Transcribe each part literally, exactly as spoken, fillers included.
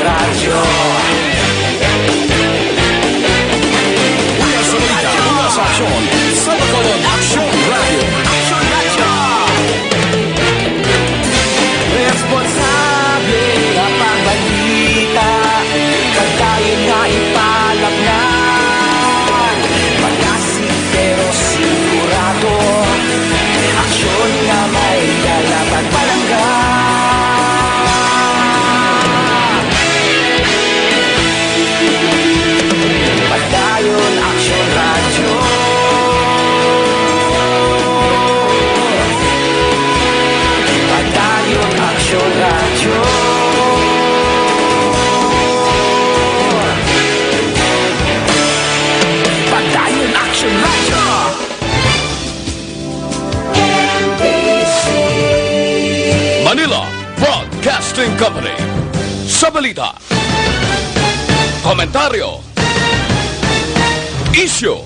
Radyo. Una sa balita, una sa aksyon, sa Bacolod Aksyon Radyo. Aksyon Radyo. Responsable nga pagbalita, pagdayon nga ipalapnan, magasig pero sigurado, aksyon nga may dala pagpalangga. Padayon Aksyon Radyo. Padayon Aksyon Radyo. Padayon Aksyon Radyo. Manila Broadcasting Company. Sa balita, komentaryo, isyu,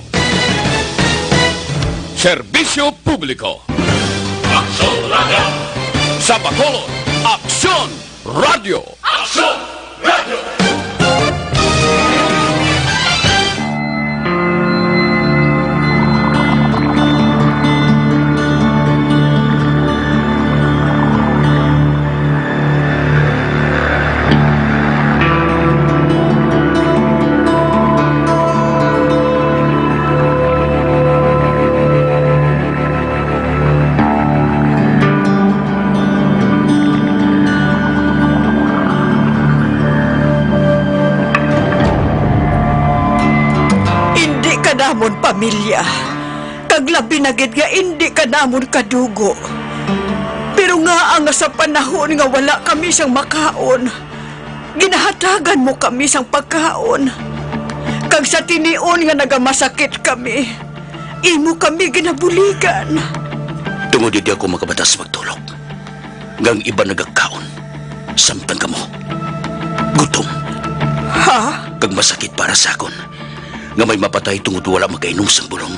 serbisyo publiko. Aksyon Radyo. Sa Bacolod, Aksyon Radyo. Aksyon Radyo. Indi ka namon pamilya, kag labi na gid nga indi ka namon kadugo. Pero ngaa nga sa panahon nga wala kami sang makaon, ginahatagan mo kami sang pagkaon, kag sa tinion nga nagamasakit kami, imo kami ginabuligan. Tungod hindi ako makabatas magtulog, nga ang iban nagakaon, samtang kamo gutom. Ha? Kag masakit para sa akon nga may mapatay tungod wala makainom sang bulong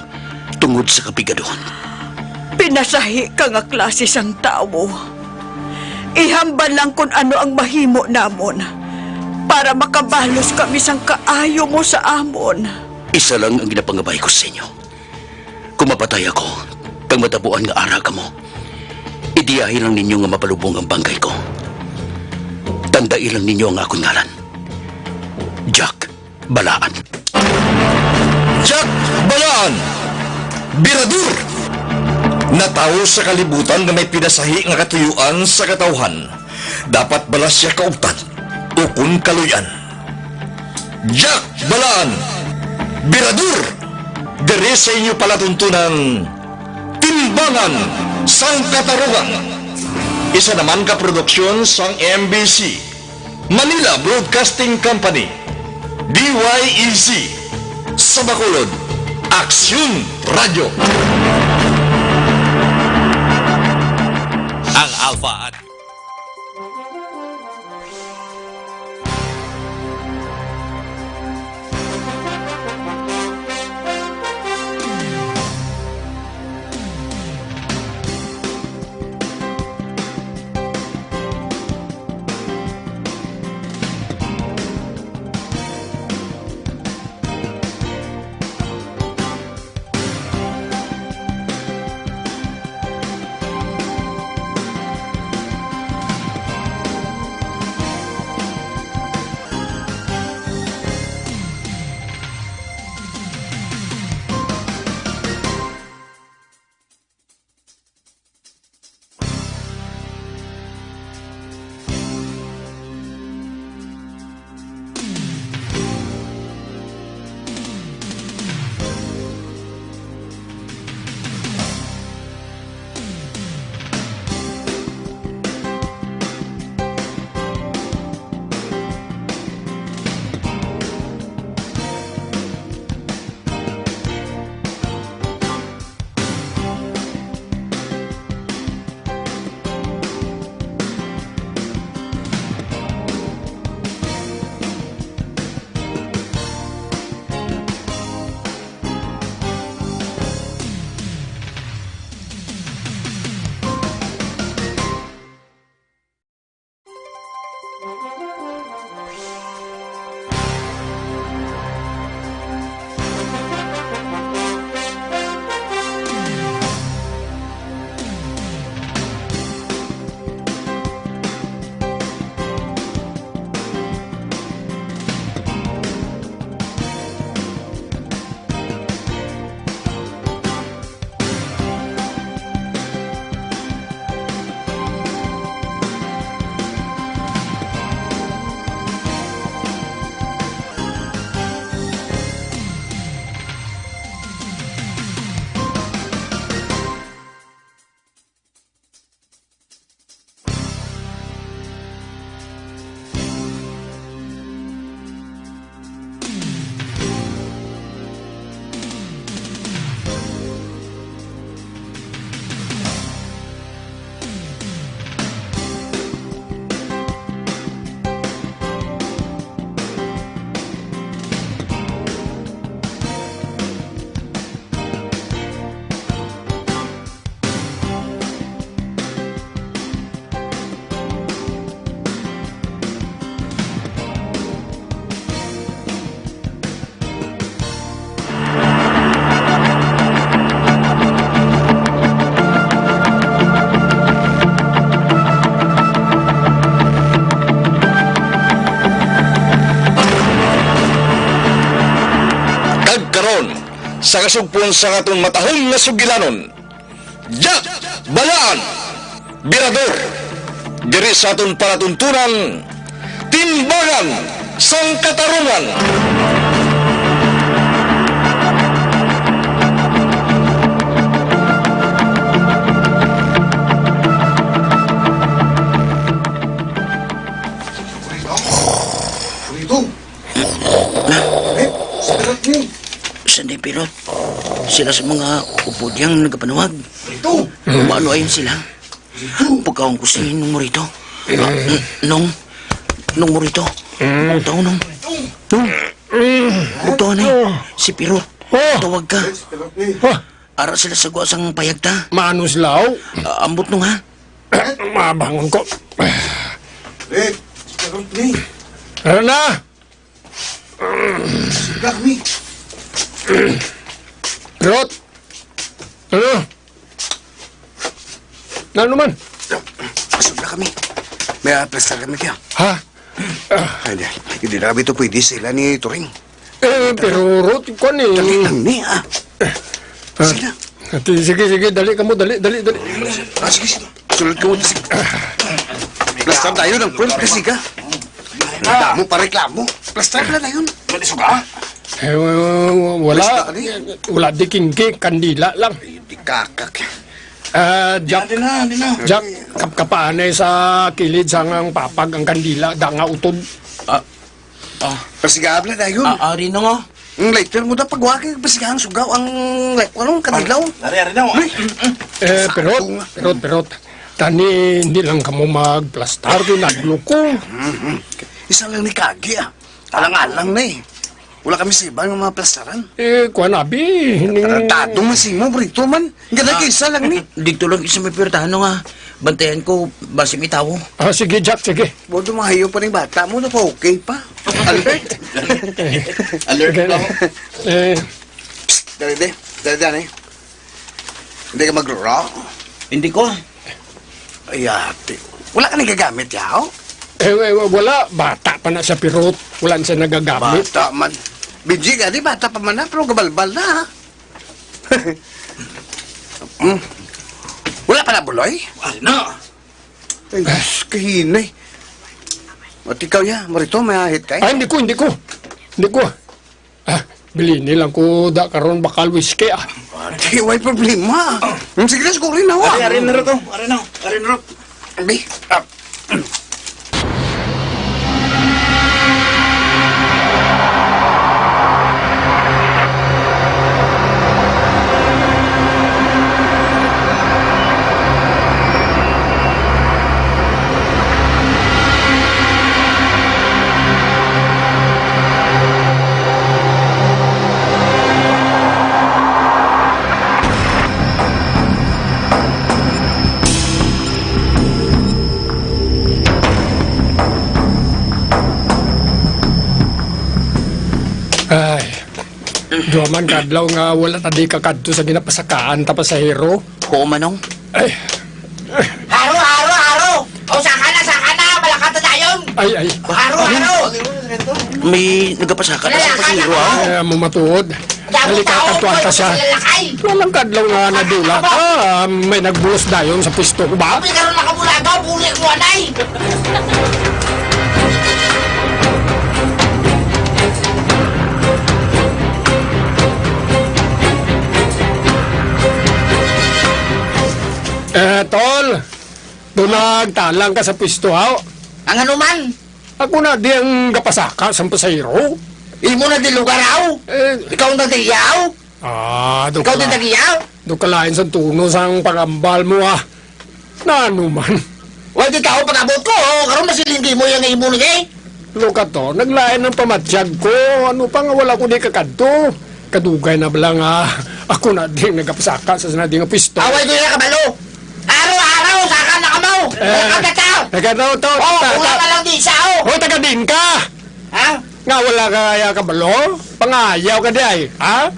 tungod sa kapigaduhon. Pinasahi ka nga klase sang tawo. Ihambal lang kon ano ang mahimo namon para makabalos kami sang kaayo mo sa amon. Isa lang ang ginapangabay ko sa inyo. Kung mapatay ako, kag matabuan nga ara kamo, idiyahi lang ninyo nga mapalubong ang bangkay ko. Tandai lang ninyo ang akon ngalan, Jack Balaan. Jack Balaan, birador! Natawo sa kalibutan nga may pinasahi nga katuyuan sa katawhan. Dapat bala sia kaugtan ukon kaluy-an. Jack Balaan, birador, diri sa inyo palatuntunan, Timbangan sang Katarungan. Isa naman ka produksyon sang M B C, Manila Broadcasting Company, D Y E C, sa Bacolod, Aksyon Radyo. Ang Alpha at Kag karon, sa kasugpon sang aton matahom nga sugilanon, Jack Balaan, Birador, diri sa aton palatuntunan, Timbangan sang Katarungan. Rito! Eh, si Pirot ni! Sanday, Pirot. Sila sa mga upod yang nagapanawag. Rito! Umano ayon sila. Pagkaon ko si Nong Morito. Ah, n-, Nong, Nong Morito. Bugtaw, Nong. Nong, bugtaw ni si Pirot. Oh. Tawag ka. Ah. Ara sila sa gwa sang payag ta. Maano sila, oh? Ah, ambot, Nong, ha? Mabangon ko. Red, Pirot ni. Tara na! Gagmi. Rot! Ano? Ano man? Sugda kami. May aplastar kami kaya. Ha? Ay, di. Hindi na kami ito pwede sila ni Turing. Eh, pero Rot, kwan eh. Dali lang ni, ah. Ah, sige na. Sige, sige, sige, dali ka mo, dali, dali, dali. Ah, sige, sige. Sulod ka mo, sige. Plastar tayo ng puwet, kasi ka. Damo pa reklamo. Plastar na tayo. Pwede suga? Eh, wala. Plastar ka di? Wala di kingki, kandila lang. Ay, di kakak. Ah, Jack, di na, di na. Jack, kapkapaan eh sa kilid sa ngang papag ang kandila, da nga utod. Ah, ah. Pasigabla na yun. Ah, ari na nga. Ang lighter mo da pagwagi, basiga ang sugaw ang light, anong kadilaw? Ari, ari na, oh. Ay. Eh, pirot, pirot, pirot. Tani, hindi lang kamo magplastar, di nagluko. Mhm. Isa lang ni Kagi, ah. Alang-alang na, eh. Wala kami sa iba nga mga plastaran. Eh, kuwan, abi, hining Tarantado man si mo, Brito man. Ang ganda Ah, kaysa lang ni. Dito lang sa may pirtahan nga. Bantayan ko, basi may tawo. Ah, sige, Jack, sige. Bodo, mahayo pa ning bata mo, naka-okay pa. Alert. Alert Okay. pa. Eh. Psst, dali, dali. Dali, dali. Hindi ka magrura? Hindi ko. Ay, ate. Wala ka nagagamit, yaw? Eh, wa-, wa-, wala. Bata pa na siya, pirot. Wala na siya nagagamit. Bata man. Benji, gani, bata pa man na, pero gabalbal na, ha? Hmm. Wala pa na, Buloy? Wala na. Ay, sus, kahinay. At ikaw, ya, Marito, may ahit ka, eh? Ay, hindi ko, hindi ko. Hindi ko. Ah, bilini lang ko da karon bakal whiskey, ah. Di, way problema. Hmm, sige na, siguro rin, hawa. Ari, ari na rin to. Ari na, ari na rin. Abi, ah. Duha man ka adlaw nga wala ta di kakadto sa ginapasakaan ta pasahero. Huo, Manong. Ay. Haro, haro, haro! O, saka na, saka na! Malakad na dayon! Ay, ay. Haro, haro! May nagapasaka na sa pasahero, ah. Ay, amo matuod. Dali ka, tao, katuan ka siya. Lalakay. Walang kadlaw nga nadula. Ah, may nagbulos dayon sa pwesto ko ba? Abi, karon nakabulaga, buli mo, anay. Eh, tol, doon nagtalang ka sa pwesto, haw? Ang anuman? Ako na di ang gapasaka sang pasahero. Imo na di lugar, aw? Eh. Ikaw na di, aw? Ah, Ikaw di dukla-, tagiya? Dukalain sa tono sang pag-ambal mo, ah. Nano man? Wa di tao pag-abot ko, oh. Karon masiling di mo yang imo ni, eh. Look ato, naglain ang pamatyag ko. Ano pa nga wala ko di kakadto? Kadugay na bala nga ako na di nagapasaka sa sinadi nga pwesto. Away ko yung kabalo. Araw-araw, saka na kamo. Eh, Nakakata. Nagkataw to. Oh, Ta-, wala ta-, na lang di sa, oh. Hoy, taga din ka? Ha? Nga wala ka kaya kabalo? Pangayaw ka di ay, ha?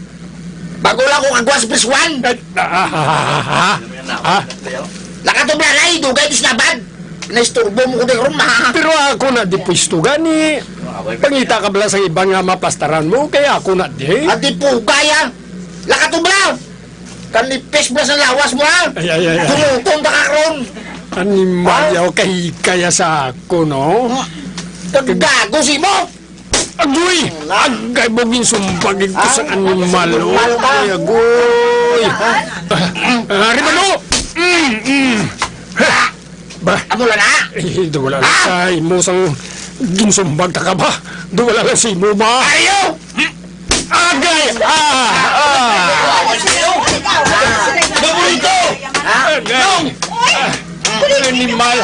Bago lang ko kagwas, Bris Juan. Eh, ah, ah, ah, ah, ah, ah. Nakatubla na, eh, dugay to sinabad. Naisturbo mo ko di ron, ma. Pero ako na di pwesto gani. Pangita ka bala sa iban nga mapastaran mo, kaya ako na di. Adi po, gaya. Nakatubla. Kanipis mo sa lawas mo, ha? Ay, ay, ay, ay. Tumutong ta ka karon. Animal Ha? yaw, kahikaya sa ako, no? Kagago si mo! Agoy! Agay mo, ginsumbag ko Ha? sa animal, oh. Animal ka? Ay, agoy! Ah, ah, Ribalo! Mm, mm. Ha! Ba? Amo na na? Eh, duwala lang Ah! sa imo sang ginsumbag ta ka ba? Duwala lang sa imo ba? Ayaw! Agay! Ah! Ah! Paborito! Agay! Ah! Animal!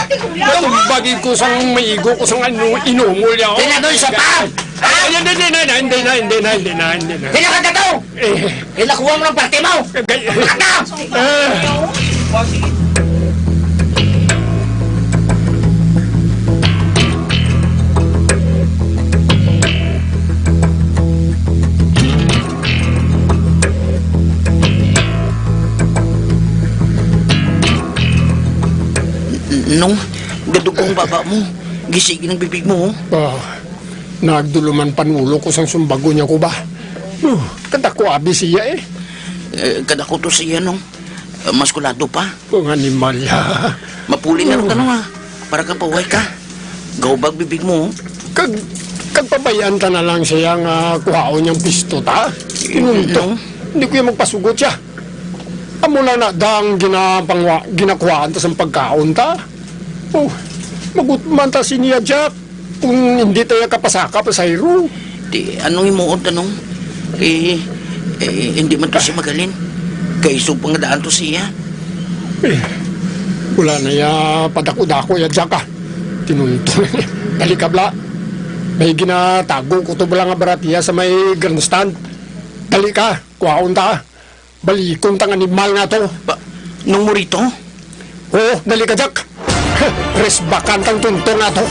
Sumbagi ko sang maigo ko sang ano, inungol niya, oh. Tinadoy sa pa! Ay, hindi, hindi, hindi, hindi, hindi, hindi, hindi, hindi, hindi, hindi. Sino ka to? Eh. Eh, nakuha mo ng parte mo! Kay-, Bata! Ah. Nong, gadugo ang baba mo. Gisigi ng bibig mo, oh. Ah. Nagduluman panulo ko sang sumbagon niya ko ba? Huh, kadako abi siya eh. Eh, kadako to siya, no? Eh, maskulado pa. Kung animal ya. Mapuli na rin, ano, ah. Para ka paway ka. Gaubag bibig mo, oh. Kag, kag pabayaan ta na lang siya nga kuhaon niyang pisto ta. Tinunto. Mm. Hindi ko yung magpasugot siya. Amo lang na dang ginapangwa-, ginakuhaan ta sa pagkaon ta. Oh, magutman ta si niya, Jack. Kung hindi tayo kapasaka, pasahero. Di, anong imuot, anong? Eh, eh, hindi man to siya magalin. Kay isog pa nga daan to siya. Eh, wala na ya, padako-dako ya, Jack, ah. Tinunto. Dali ka, bla. May ginatago ko to bala nga baratiya sa may grandstand. Dali ka, kuhaon ta. Balikon tang animal nga to. Ba, nung murito? Oo, dali ka, Jack. Resbakan tang tunto nga to.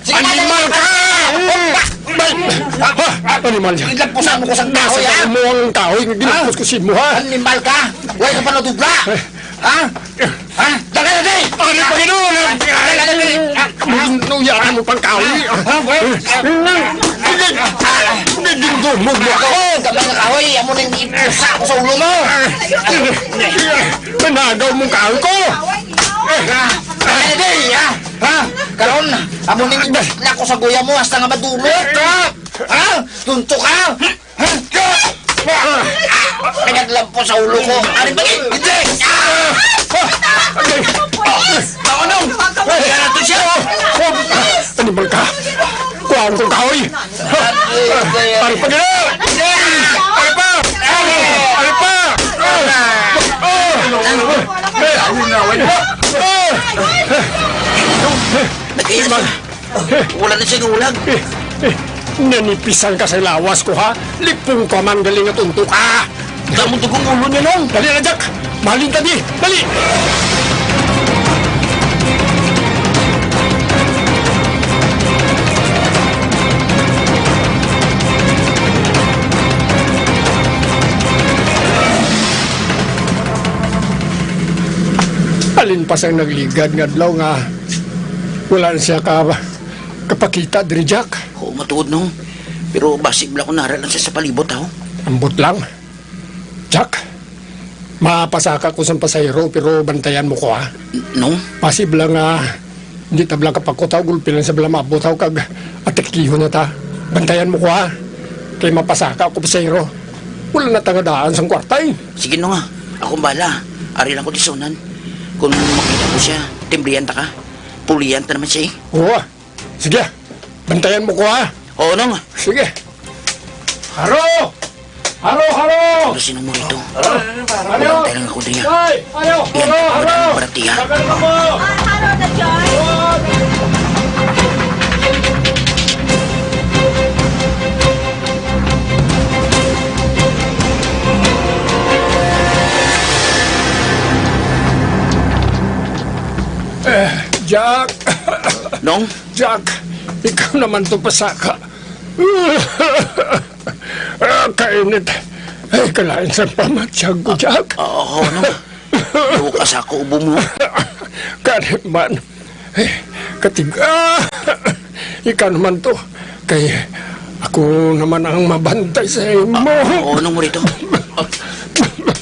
Sige na, Animal ka! Ba- ha? Animal yan. Ginlapusan mo ko sang kahoy, ha? Nasa mo ang kahoy nga ginlapos ko sa imo, ha? Animal ka! Way ka pa nadubla! Ha? Ha? Dagan na, di! Ano pa gano'n? Dagan na, di! Ah, Nung, nung yakan mo pang kahoy. Ha? Way? Nagdindumog mo ako! Gamay nga kahoy, amo nang ipusa ko sa ulo mo! Nanagaw mong kahoy ko! Dagan na, di! Ha? Ha? Karon, amo ning ibalik na ako sa guya mo hasta nga madulot, ha? Ha? Tunto ka? Ha? Nagaglampo sa ulo ko. Ari pa gid? Hindi! Ah! Maunong! Kaya na to siya! Animal ka! Kuhaon kong kahoy! Ari pa gid! Ari pa! Ari pa! Nagkainis ka. Wala na siya nga ulag. Eh, eh, nanipisan ka sa lawas ko, ha? Lipong ka man, galing nga tunto ka. Damo dugong ulo niya, Nong. Dali na, Jack. Mahalin ta di. Dali. Alin pa sang nagligad nga adlaw nga wala na siya ka kapakita diri, Jack? Oo, matuod, Nong. Pero basig bala ko nara lang siya sa palibot, ha? Ambot lang. Jack, mapasaka ko sang pasahero, pero bantayan mo ko, ha? N-, Nong? Basig bala nga hindi ta bala kapakutaw, gulpi lang sa bala maabot, ha, kag atakihon na ta. Bantayan mo ko, ha? Kay mapasaka ko pasahero. Wala na ta nga daan sang kwarta, eh. Sige, Nong, ha. Akong bala. Ari lang ko tisonan. Kung makita ko siya, timbrihan ta ka. Pulihan ta naman siya, eh. Oo, ah. Sige, bantayan mo ko, ha? Oo, Nong. Sige. Haro! Haro, haro! Ano, sino mo rito? Haro! Bantay lang ako diri, ha? Ay! Haro! Yan, haro, haro! Baratiya. Tagal mo! Ah, haro na, Joy! Eh, Jack! Nong? Jack, ikaw naman to pasaka. Ah, kainit. Ay, kalain sa pamatyag ko, Jack. Ah, oo, Nong. Bukas ako, ubo mo. Kani man. Ay, katig-, ah, ikaw naman to. Kay ako naman ang mabantay sa imo. Ah, oo, Nong, mo rito.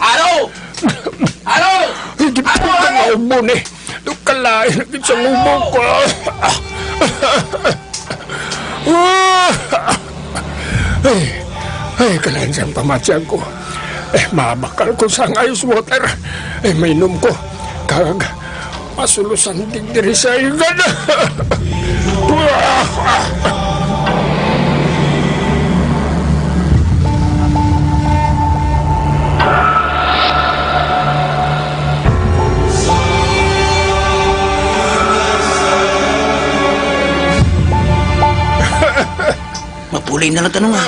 Aro! Aro! Hindi pa ka naubo ni. Dukalain na gid sa ubo ko. Ay, ay, kalain sang pamatyag ko. Eh, mabakal ko sang ice water. Eh, mainom ko. Kag masulusan din diri sa igad. Mapuli na lang tanong, ha.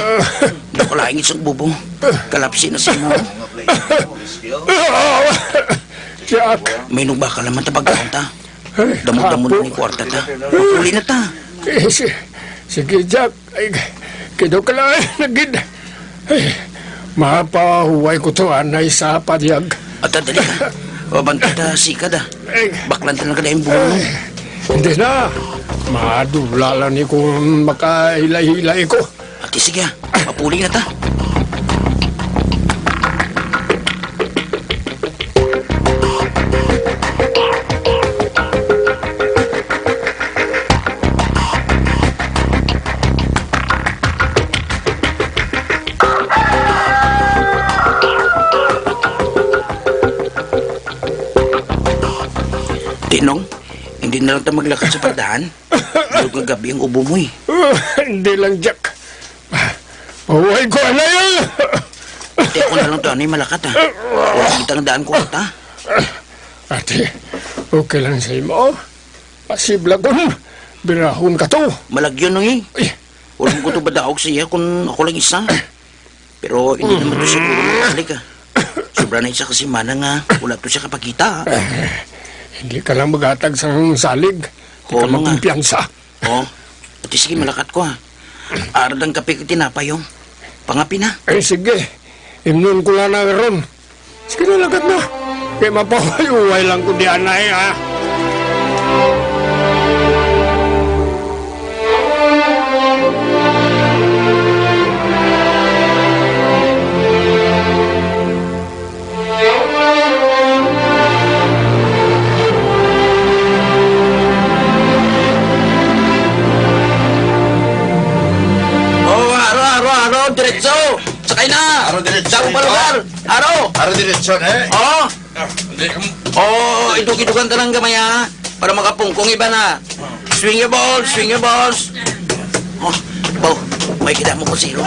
Hindi ko laing isang bubo. Kalapsi na sa imo. Jack. May nung baka naman ta pagkaon ta. Damo-damo na ni kwarta ta. Mapuli na ta. Eh, si-, sige, Jack. Ay, kidukalain na gid. Ay, mapahuway ko to, anay sa padyag. At dali ka. Mabantay ta, sikad, ah. Ay. Baklan ta lang ka na yung buhok mo. Ay, hindi na. Madula lang ni kung makahilay-hilay ko. Ati, sige, ah. Mapuli na ta. Tinong, hindi na lang ta maglakad sa pagdahan. Durog nga gabi ang ubo mo, eh. Hindi lang, Jack. Mahuway ko, anay, ah. Ate, ako na lang to, anay, malakat, ah. Wala kita nga daan ko, ata. Ate, okay lang sa imo? Pasibla kun birahon ka to. Malagyo, Nong, eh. Ay. Wala mo ko to badaog sa iya kung ako lang isa. Pero hindi naman to siguro makabalik, ah. Sobra na isa ka semana nga wala to siya kapakita, ah. Eh, hindi ka lang maghatag sang salig. Di ka magkumpiyansa. Oh. Ati, sige, malakat ko, ha. Ara dang kape kag tinapay, oh. Pangapi na. Ay, sige. Imnon ko lang na ron. Sige na, lakat na. Kay mapahuway-uway lang ko di anay, ha. Oh, haro, haro, haro, diretso. Sakay na. Haro, diretso. Damo pa lugar. Haro. Haro, diretso, eh. Oh. Ah, di, um, Oh, idug-idugan ta lang gamay, ha. Para makapungkong iba na. Swing your balls, swing your balls. Oh, baw, may kita mo kung sino.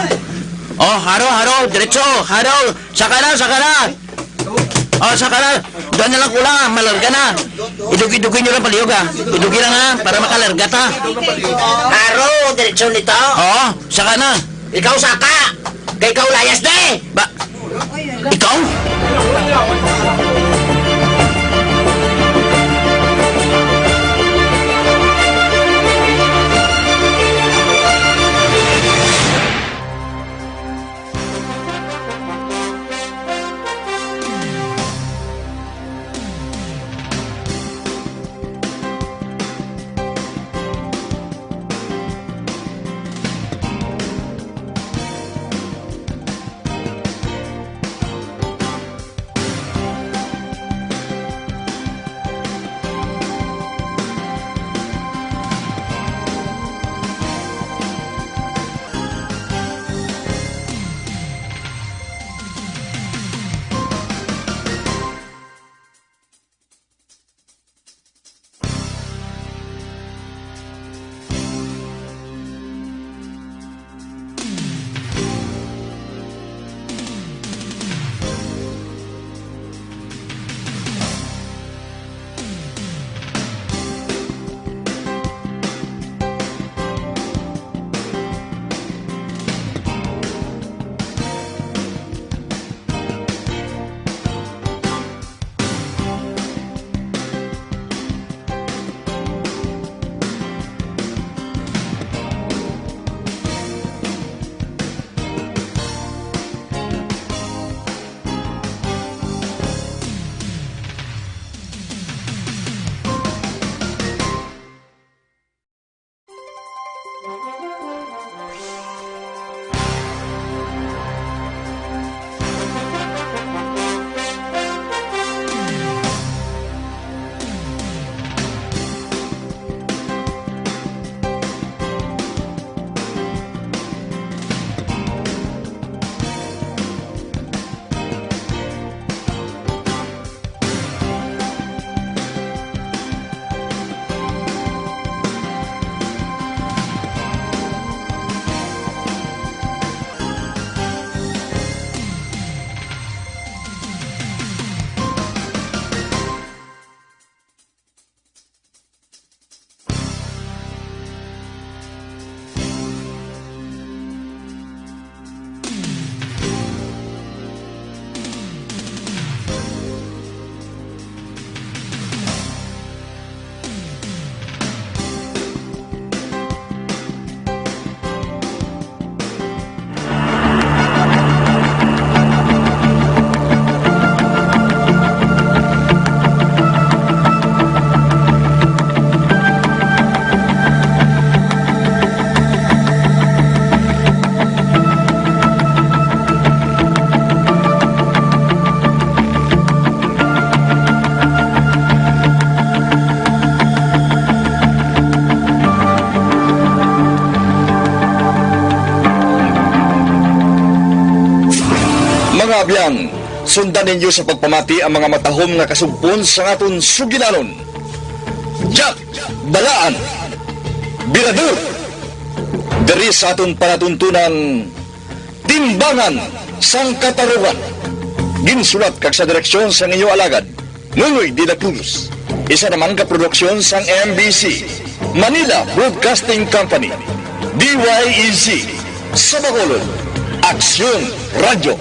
Oh, haro, haro, diretso, haro. Saka na, saka na. Oh, saka na. Doon na lang kulang, ha. Malarga na. Idug-idugin nyo lang palihog, ha. Idugi lang, ha, para makalarga ta. Haro, diretso nito. Oo, saka na. Ikaw saka. Kay ikaw layas na eh. Ba, ikaw? Mga abyan, sundan ninyo sa pagpamati ang mga matahom nga kasugpon sang aton sugilanon. Jack Balaan, Birador, diri sa aton palatuntunan, Timbangan sang Katarungan. Ginsulat kag sa direksyon sang inyo alagad, Ngoy de la Cruz. Isa naman ka produksyon sang M B C, Manila Broadcasting Company, D Y E C, sa Bacolod, Aksyon Radyo.